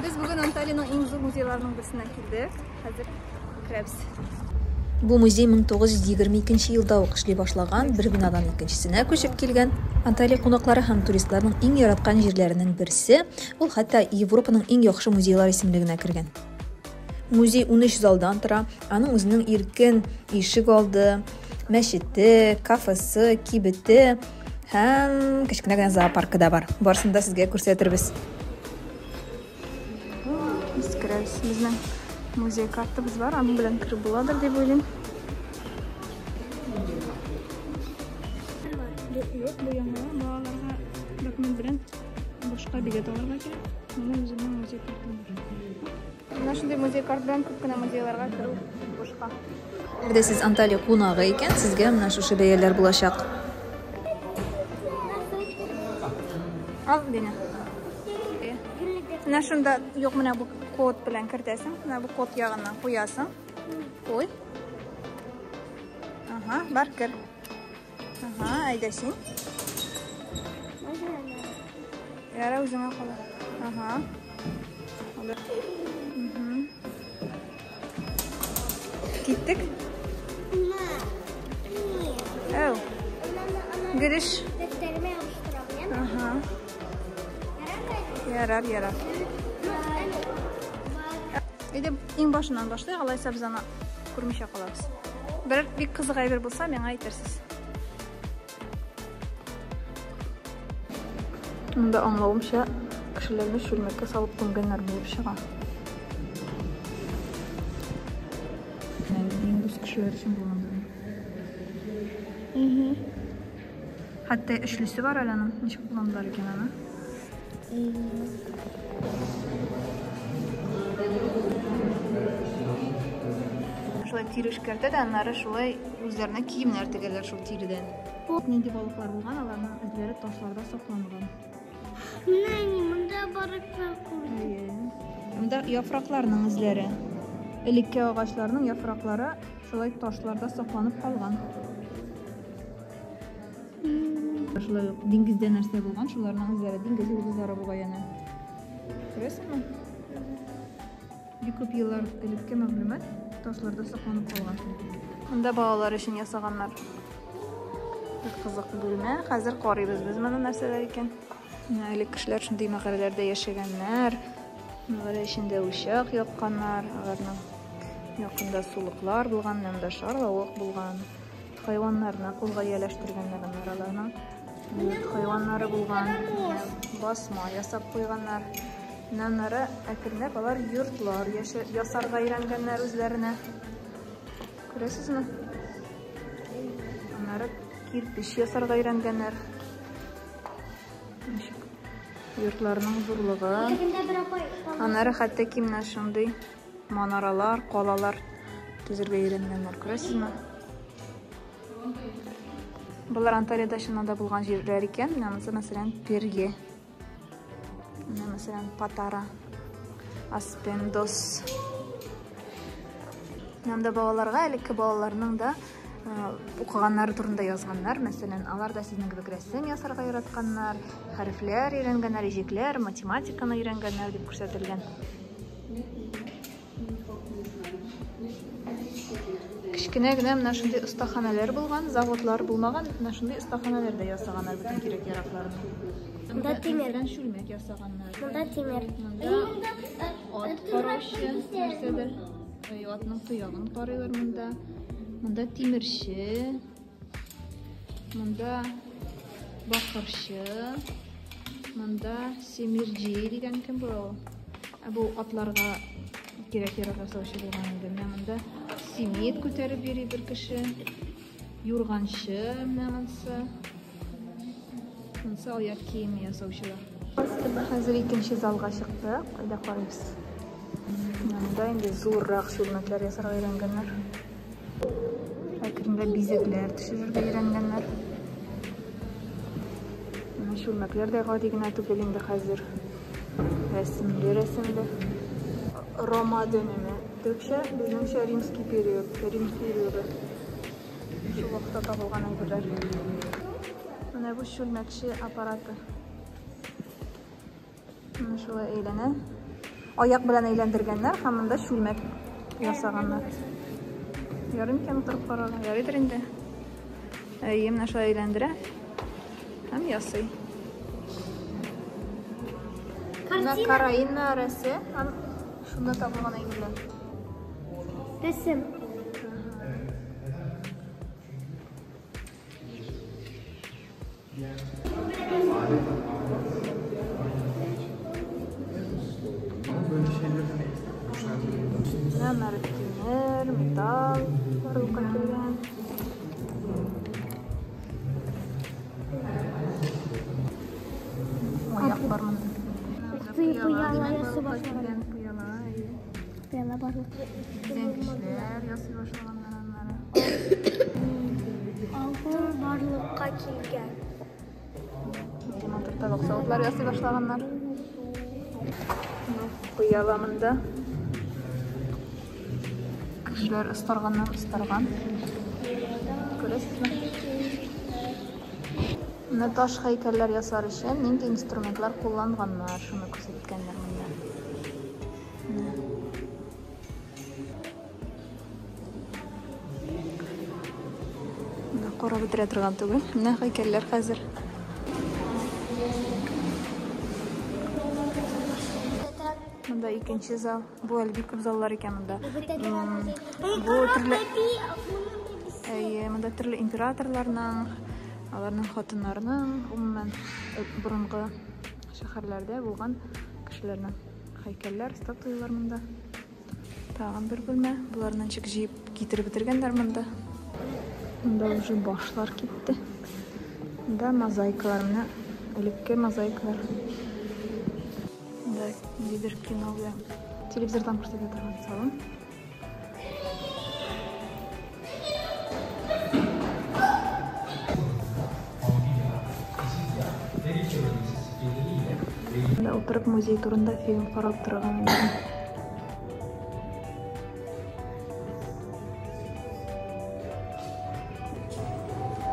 Без бүген Анталиянең иң зур музейларының берсенә килдек. Хәзер керәбез. Бу музей 1922 елда ук эшли башлаган, бер бинадан икенчесенә күчеп килгән. Анталия кунаклары һәм туристларның иң яраткан җирләренең берсе, ул хәтта Европаның иң яхшы музейлар исемлегенә кергән. Музей 13 залдан тора, аның үзенең иркен ишек алды, мәчете, кафесы, кибете һәм кечкенә генә зоопаркы да бар. Барысын да сезгә күрсәтербез. Без керәбез. Безнең музей картабыз бар, аның белән кереп буладыр дип уйлыйм. Юк, бу яңа балаларга документ белән башка билет алырга кирәк. Минем үземнең музей картам бар. Менә шундый музей карт белән күп кенә музейларга керү бушка. Әгәр дә сез Анталия кунагы икән, сезгә менә шушы бәяләр булачак. Ал, Дина. Менә шунда, юк, менә бу код белән кертәсең. Менә бу код ягыннан куясың. Куй. Ага, бар, кер. Ага, әйдә син. Яра үзеңә кала. Ага. Киттек. Әу. Гөреш. Ага. Ярар, ярар. Әйдә, иң башыннан башлыйк, алайса без аны күрмичә калабыз. Берәр бик кызык әйбер булса, миңа әйтерсез. Монда аңлавымча, кешеләрне чүлмәккә салып күмгәннәр булып чыга. Иң дус кешеләр өчен булган. Хәтта өчлесе бар әле аның. Ничек кулландылар икән аны? Шулай тире эшкәртә дә, аннары шулай үзләренә киемнәр тегәләр шул тиредән. Нинди балыклар булган, аларның эзләре ташларда сакланган. Менә әни, монда барыклар күрдем. Монда яфракларның эзләре. Элекке агачларның яфраклары шулай ташларда сакланып калган. Шулай ук диңгездә нәрсә булган, шуларның эзләре, диңгез йолдызлары бугай әнә. Күрәсеңме? Бик күп еллар элекке мәгълүмат ташларда сакланып калган. Монда балалар өчен ясаганнар. Бик кызык бүлмә. Хәзер карыйбыз без моны нәрсәләр икән. Менә элек кешеләр шундый мәгарәләрдә яшәгәннәр. Мәгарә эчендә учак якканнар. Аларның якында сулыклар булган, монда шарлавык булган. Хайваннарны кулга ияләштергәннәр аннары аларның. Йорт хайваннары булган. Басма ясап куйганнар. Менә аннары әкренләп алар йортлар ясарга өйрәнгәннәр үзләренә. Күрәсезме? Аннары кирпеч ясарга өйрәнгәннәр. Ничек? Йортларның зурлыгы. Аннары хәтта ки менә шундый манаралар, калалар төзергә өйрәнгәннәр. Күрәсезме? Болар Анталиядә чыннан да булган җирләр икән. Менә монысы, мәсәлән, Перге. Менә, мәсәлән, Патара, Аспендос. Монда балаларга, элекке балаларның да укыганнары турында язганнар. Мәсәлән, алар да сезнең кебек рәсем ясарга яратканнар, хәрефләр өйрәнгәннәр, иҗекләр, математиканы өйрәнгәннәр дип күрсәтелгән. Кечкенә генә менә шундый остаханәләр булган, заводлар булмаган, менә шундый остаханәләрдә ясаганнар бөтен кирәк-яракларны. Монда тимер. Мәсәлән, чүлмәк ясаганнар. Монда тимер. Монда ат караучы нәрсәдер. Атның тоягын карыйлар монда. Монда тимерче. Монда бакырчы. Монда семирҗи дигән кем бу? Ә бу атларга кирәк-ярак ясаучы булган инде. Менә монда симит күтәреп йөри бер кеше. Юрганчы менә монысы. Монысы аяк киеме ясаучылар. Хәзер икенче залга чыктык. Кайда карыйбыз? Менә монда инде зуррак чүлмәкләр ясарга өйрәнгәннәр. Әкренләп бизәкләр төшерергә өйрәнгәннәр. Менә чүлмәкләр дә гади генә түгел инде хәзер. Рәсемле, рәсемле. Рома дөнеме. Төркчә, безнеңчә римский период, Рим периоды. Шул вакытта табылган әйберләр. Менә бу чүлмәкче аппараты. Менә шулай әйләнә. Аяк белән әйләндергәннәр һәм монда чүлмәк ясаганнар. Ярый микән утырып карарга? Ярыйдыр инде. Әйе, менә шулай әйләндерә һәм ясый. Менә Караина рәсе, шунда табылган әйберләр. Рәсем. Менә мәртимер, металл барлыкка килгән. Аяк бар монда. Пыяла ясый башлаган. Пыяла, әйе. Пыяла барлыкка. Кешеләр ясый башлаганнар аннары. Алтын барлыкка килгән. Матур табак савытлар ясый башлаганнар. Пыяла монда. Кешеләр остарганнан остарган. Күрәсезме? Менә таш һәйкәлләр ясар өчен нинди инструментлар кулланганнар, шуны күрсәткәннәр монда. Менә. Монда карап бетерә торган түгел. Менә һәйкәлләр хәзер. Монда икенче зал. Бу әле бик күп заллар икән монда. Бу төрле Әйе, монда төрле императорларның, аларның хатыннарының, гомумән, борынгы шәһәрләрдә булган кешеләрнең һәйкәлләр, статуялар монда. Тагын бер бүлмә. Боларны ничек җыеп китереп бетергәннәр монда. Монда уже башлар китте. Монда мозаикалар, менә элекке мозаикалар. Монда ниндидер кино белән телевизордан күрсәтә торган салон. Монда утырып музей турында фильм карап торырга мөмкин.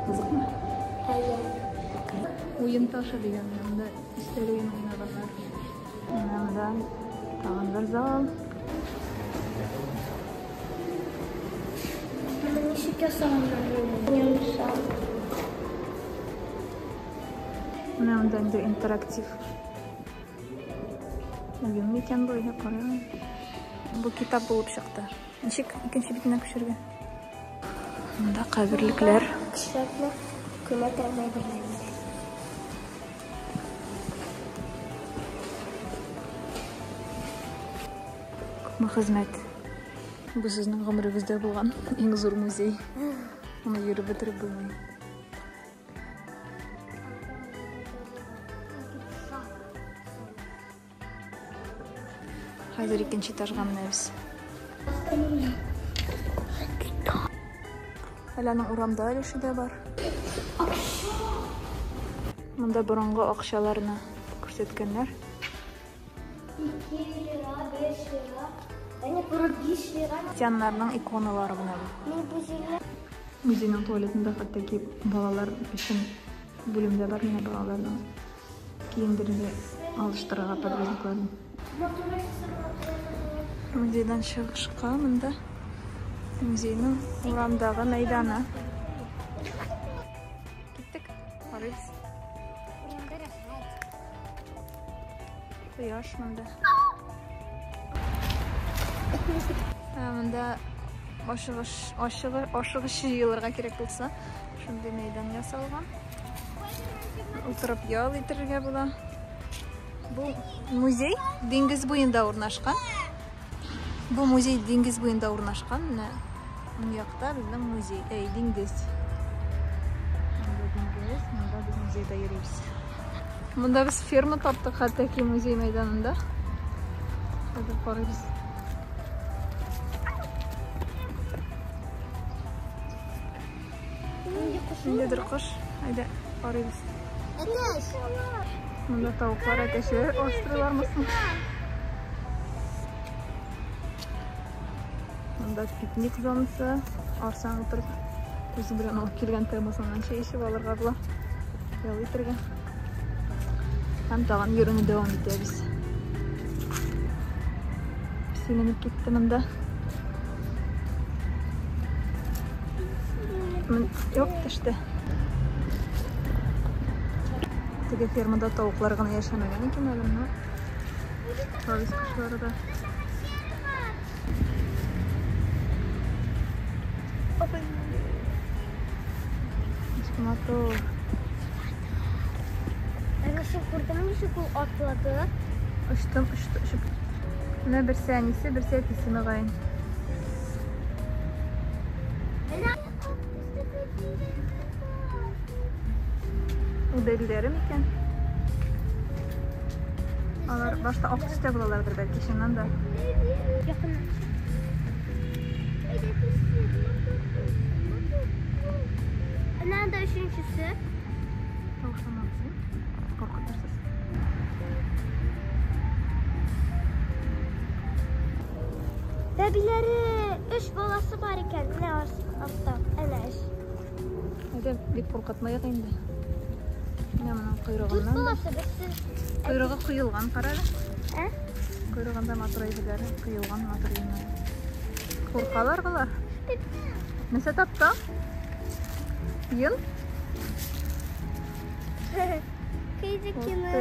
Кызыкмы? Әйе. Уен ташы дигән монда өстәл уен уйнаганнар. Менә монда тагын бер зал. Моны ничек ясаганнар? Йомшак. Менә монда инде интерактив уен микән бу, әйдә карыйк. Бу китап булып чыкты. Ничек икенче битенә күчәргә? Монда каберлекләр. Кешеләрне күмә торган әйберләр. Күпме хезмәт. Бу сезнең гомерегездә булган иң зур музей. Моны йөреп бетереп булмый. Хәзер икенче этажга менәбез. Әле аның урамда өлеше дә бар. Монда борынгы акчаларны күрсәткәннәр. 2 лира, 5 лира. Әне бұрын 5 лира. Христианнарның иконалары менә бу. Мин бу җирне Музейның туалетында хәтта ки балалар өчен бүлем дә бар, менә балаларның киемдерергә алыштырырга подгузникларын. Музейдан чыгышка монда музейның урамдагы мәйданы. Киттек, карыйбыз. урамда рәхәт. Кояш монда. Ә, монда ашыгыш, ашыгы, ашыгыч җыелырга кирәк булса, шундый мәйдан ясалган. Утырып ял итәргә була. Бу музей диңгез буенда урнашкан. Бу музей диңгез буенда урнашкан. Менә уң якта безнең музей, әй, диңгез. Монда диңгез, монда без музейда йөрибез. Монда без ферма таптык хәтта ки музей мәйданында. Хәзер карыйбыз. Ниндидер кош. Әйдә, карыйбыз. Әтәч. Монда тавыклар, әтәчләр асрыйлармы соң? Монда пикник зонасы. Арсаң утырып, үзе белән алып килгән термосыңнан чәй эчеп алырга була. Ял итәргә. Һәм тагын йөрүне дәвам итәбез. Сөйләнеп китте монда. Юк, төште. Теге фермада тавыклар гына яшәмәгән икән әле менә. Тавис кошлары да. Ничек матур. Әнә син күрдеңме, ничек ул атлады? Очтым, очты, очып. Менә берсе әнисе, берсе әтисе мөгаен. Ул бәбиләре микән? Алар башта ак төстә булалардыр бәлки, чыннан да. Менә анда өченчесе. Тавышланмагыз, куркытырсыз. Бәбиләре өч баласы бар икән. Менә артта, әнә өч. Әйдә, бик куркытмыйк инде. Менә моның койрыгыннан. Дүрт баласы берсе. Койрыгы коелган, кара әле. Ә? Койрыгында матур әйберләре коелган матур гына. Куркалар болар. Нәрсә таптың? Йон? Кедикины.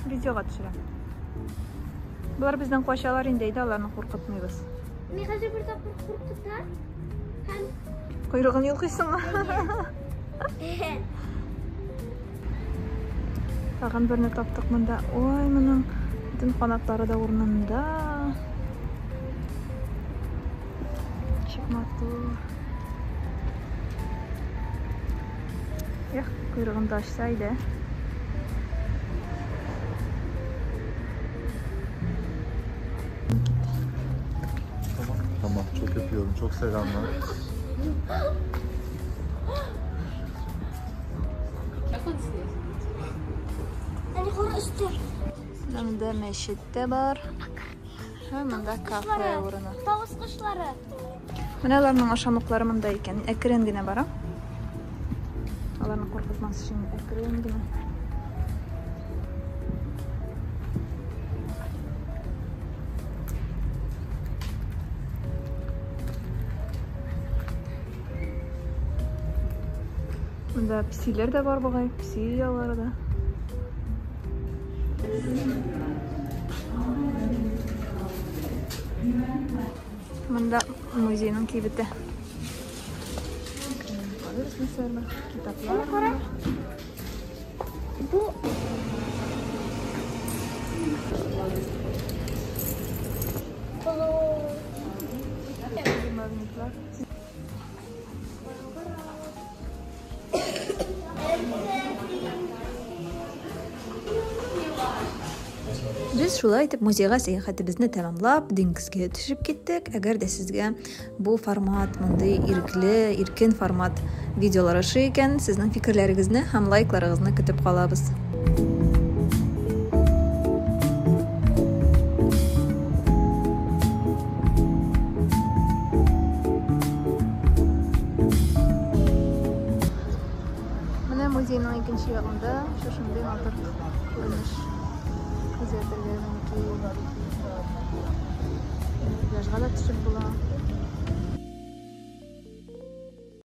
Видеога төшерәм. Болар бездән качалар инде, әйдә аларны куркытмыйбыз. Мин хәзер бер тапкыр куркыта. Һәм койрыгын йолкыйсыңмы? Тагын берне таптык монда. Ой, моның бөтен канатлары да урынында. Ничек матур. Эх, койрыгын да ачса иде. Tamam. Tamam, çok öpüyorum. Çok selamlar. Монда мәчет тә бар. Һәм монда кафе урыны. Тавыш кошлары. Менә аларның ашамлыклары монда икән. Әкрен генә барам. Аларны куркытмас өчен әкрен генә. Монда песиләр дә бар бугай, песи оялары да. Монда музейның кибете. Китаплар. Бу Магнитлар. Без шулай итеп музейга сәяхәтебезне тәмамлап, диңгезгә төшеп киттек. Әгәр дә сезгә бу формат, мондый ирекле, иркен формат видеолар ошый икән, сезнең фикерләрегезне һәм лайкларыгызны көтеп калабыз. Менә музейның икенче ягында шушындый матур күренеш күзәтергә мөмкин. Пляжга да төшеп була.